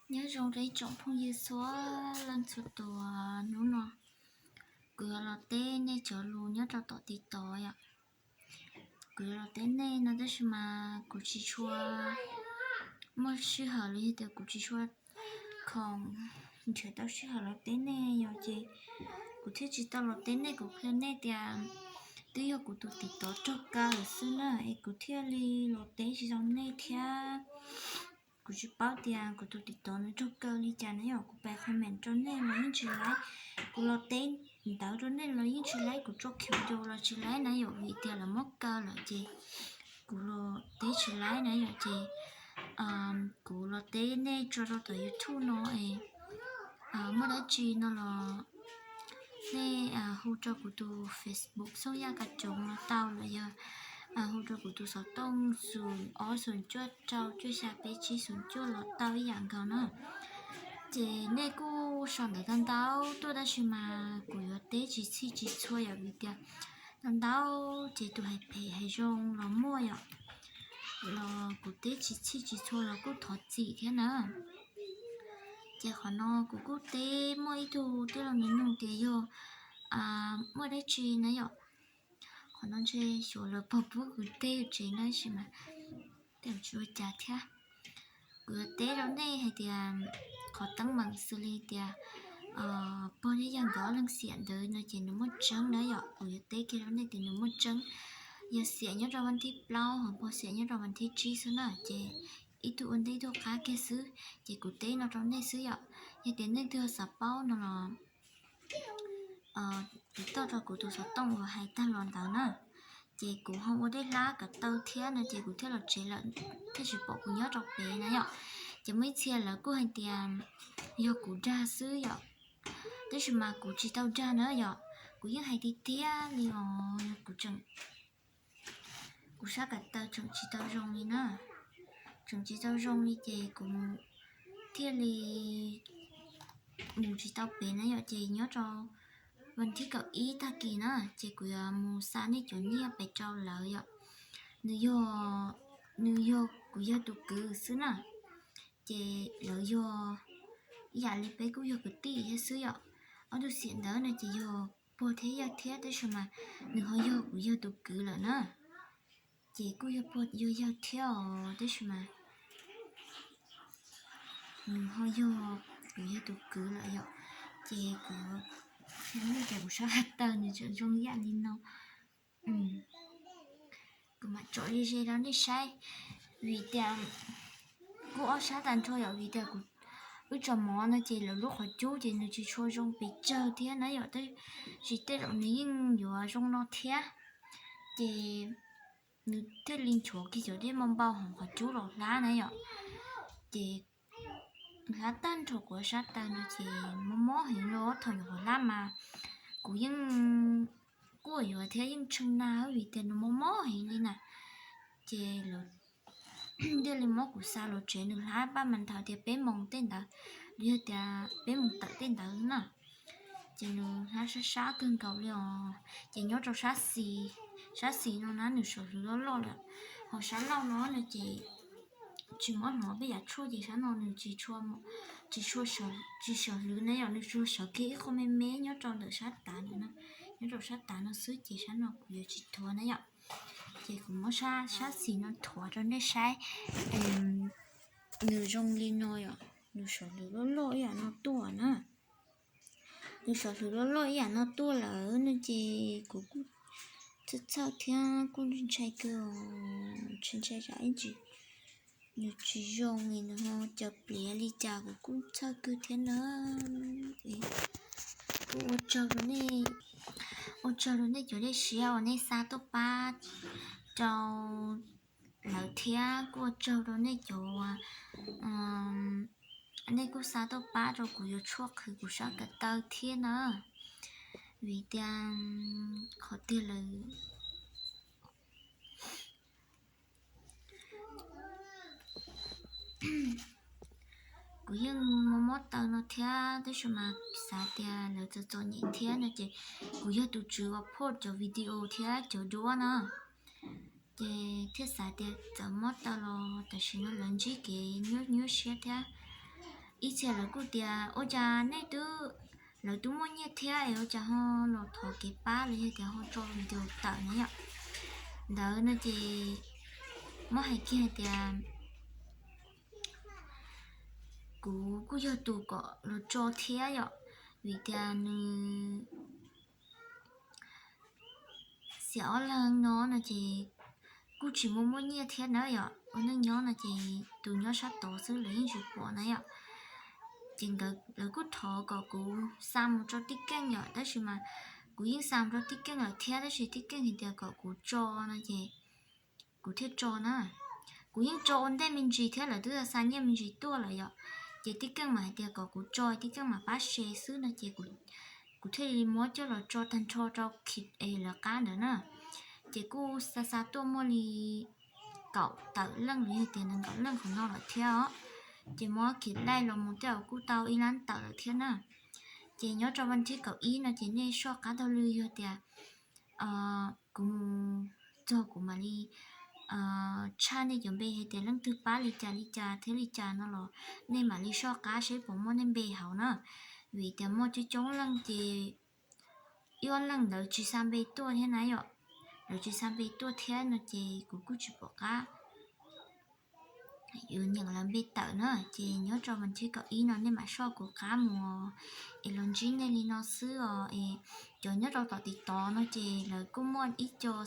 Nyob zoo rau ib tsoom phooj ywg txhua leej txhua tus, hnub no kuv yuav los teb nej cov lus nyob rau tom TikTok yom. Kuv yuav los teb nej no tab sis mas kuv tsis tshua muaj sij hawm los yog tias kuv tsis tshua khoom nrhiav tau sij hawm los teb nej yom, ces kuv thiaj tsis tau los teb nej. Kuv qhia nej tias twb yog kuv tus TikTok raug kaw lawm xwb na es kuv thiaj li los teb tsis tau nej thiab. Kuv tsis paub tias kuv tus TikTok nws raug kaw li cas na yom. Kuv pais comment rau nej los yeej tsis laib, kuv los teb ntawv rau nej los yeej tsis laib, kuv tso khiv rau los tsis laib na yom, vim tias lawv muab kaw lawm ces kuv los teb tsis laib na yom. Ces kuv los teb nej tso rau tom YouTube no es muaj dab tsi no los nej hu rau kuv tus Facebook Xyooj Yaj Kav Coov los tau, los yog hu rau kuv tus xov tooj xoom ob xoom cuaj rau cuaj xya peb tsib xoom cuaj los tau ib yam nkaus na. Ces nej kuj sau ntawv ntau ntau tuaj tab sis mas kuv yuav teb tsis txhij tsis txhua yom, vim tias ntau ntau ces tus hais phem hais zoo los muaj yom, los kuv teb tsis txhij tsis txhua los kuj thov txim thiab na. Ces qhov no kuv kuj teb muaj ib tug tij laug nws nug tias yog muaj dab tsi na yom. Qhov no ntshe xyov lawv puas pub kuv teb tsev na tab sis mas tej tsis ua cas thiab. Kuv yuav teb rau nej hais tias qhov teeb meem xws li tias pog thiab yawg nkawd ob leeg xiam ntawd no ces nws muaj tseeb na yom. Kuv yuav teb kiag rau nej tias nws muaj tseeb. Yog xiam nyob rau vas thib plaub ho pog xiam nyob rau vas thib tsib xwb na, ces ib tug ua ntej ib tug qab kiag xwb. Ces kuv teb no rau nej xwb yom. Yog tias nej twg xav paub no los tiv toj rau kuv tus xov tooj uas hais tag los ntawd na. Ces kuv ho ua dej hlab kom taw thiab no ces kuv thiaj los tsev lawm, thiaj tsis pom kuv nyob rau pem na yom. Ces muaj ib txhia lawv kuj hais tias yog kuv dag xwb yom, tab sis mas kuv tsis tau dag na yom. Kuv yeej hais tiag tiag li os, kuv tseem, kuv sab kom taw tseem tsis tau zoo li na, tseem tsis tau zoo li ces kuv thiaj li mus tsis tau pem na yom. Ces nyob rau vas thib kaum ib tag kis na ces kuv yuav mus xa nej cov nyiaj pem rau lawv yom. Nws yog, nws yog kuv yawg tus kwv xwb na, ces lawv yog ib yam li peb kuj yog kwv tij thiab xwb yom. Ob tug xiam ntawd no ces yog pog thiab yawg thiab tab sis mas nws ho yog kuv yawg tus kwv lawm na. Ces kuj yog pog yog yawg thiab os tab sis mas nws ho yog kuv yawg tus kwv lawm yom. Ces kuv, ces kuv sab taw nws tseem zoo ib yam li no. Kuv mam tsom ze ze rau nej saib, vim tias kuj ob sab tag nrho yom, vim tias kuv wb tso mov no ces lawv lub qhov cub ces nws tsis tshua zoo pes tsawg thiab na yom, tab sis tej zaum nws yeej yuav zoo no thiab. Ces nws thiaj li nchuav kiag cov dej npau npau hauv qhov cub los hlab na yom. Ces hlab tag nrho kuv sab taw no ces mob mob heev li, thaum nyuam qhuav hlab mas kuv yeej quaj yuav thiab yeej tshee na vim tias nws mob mob heev li na. Ces lawv thiaj li muab kuv xa los tsev, nws hlab paj mas nthav tias peb moos tej ntawd, los yog tias peb moos tawm tej ntawd na. Ces nws hlab sab sab kawg nkaus li os. Ces nyob rau sab xis, sab xis no na nws sawv hlwv loj loj lawm, ho sab laug no no ces tsis muab hnov peb yav tshuaj ces sab no nws tsis tshua, tsis tshua, tsis sawv hlwv na yom, nws tsuas sawv kiag ib qho me me nyob rau ntawm sab tav no na, nyob rau sab tav no xwb ces sab no kuv yuav tsis thuav na yom. Ces kuv muab sab xis no thuav rau nej saib, nws zoo li no yom, nws sawv hlwv loj loj ib yam no tuaj na. Nws sawv hlwv loj loj ib yam no tuaj lawm no ces kuv kuj txhawj txhawj thiab kuj ntshai kawg, ntshai ntshai tsam ib ntsis nws tsis zoo li, nws ho cov pliav li cas kuv kuj txhawj kawg thiab na. Kuj ua tsaug rau nej, ua tsaug rau nej cov dej siab uas nej xa tuaj pab rau lawv thiab kuj ua tsaug rau nej cov, nej kuj xa tuaj pab rau kuv yuav tshuaj qhwv kuv sab ko taw thiab na. Vim tias qhov tiag lawm kuv yeej mob mob taw no thiab tab sis mas xav tias lawv txom txom nyem thiab no ces kuv yog tus tswv uas post cov video thiab cov duab na, ces thiaj xav tias txawm mob taw los tam sim no lawv ntsib kev nyuaj nyuaj siab thiab. ib txhia lawv kuj tias ua cas nej twb, lawv twb muaj nyiaj thiab es ua cas ho los thov kev pab los yog tias ho tso video tawm na yom. Ntawd no ces muab hais kiag hais tias kuv kuj yog tus kom los tso thiab yom, vim tias nws xiam ob leeg no no ces kuj tsis muaj muaj nyiaj thiab na yom, ua neej nyob no ces tus nyob sab tod xwb lawv yeej tsis pom na yom. Ces nkawd, lawv kuj thov kom kuv xa mus rau tij Keej yom, tab sis mas kuv yeej xa mus rau tij Keej lawm thiab, tab sis tij Keej hais tias kom kuv tso no ces kuv thiaj tso na. Kuv yeej tso ua ntej me ntsis thiab, lawv twb xa nyiaj me ntsis tuaj lawm yom, ces tij Keej mas hais tias kom kuv tso tij Keej mas pab share xwb no ces kuv thiaj li muab coj los tso tag nrho rau Khit es lawv qab ntawd na. Ces kuj xa xa tuaj muaj li kaum tawm leej los yog tias nees nkaum leej qhov no lawm thiab os. Ces muab Khit laij los mus tej zaum kuj tau ib lab tawm lawm thiab na. Ces nyob rau vas thib kaum ib no ces nej soj qab taug lw yog tias kuv mus txog kuv mam li tshaj nej cov npe hais tias leej twg pab li cas li cas thiab li cas no los nej mam li soj qab seb puas muaj nej npe hauv na. Vim tias muaj coob coob leej ces ib ob leej ntawd tsis xa npe tuaj thiab na yom. Lawv tsis xa npe tuaj thiab no ces kuv kuj tsis pom qab yuav nyeem lawv npe tawm na. Ces nyob rau vas thib kaum ib no nej mam soj kuv qab mus es los ntsib nej li no xwb os. Es cov nyob rau tom TikTok no ces lawv kuj muaj ib co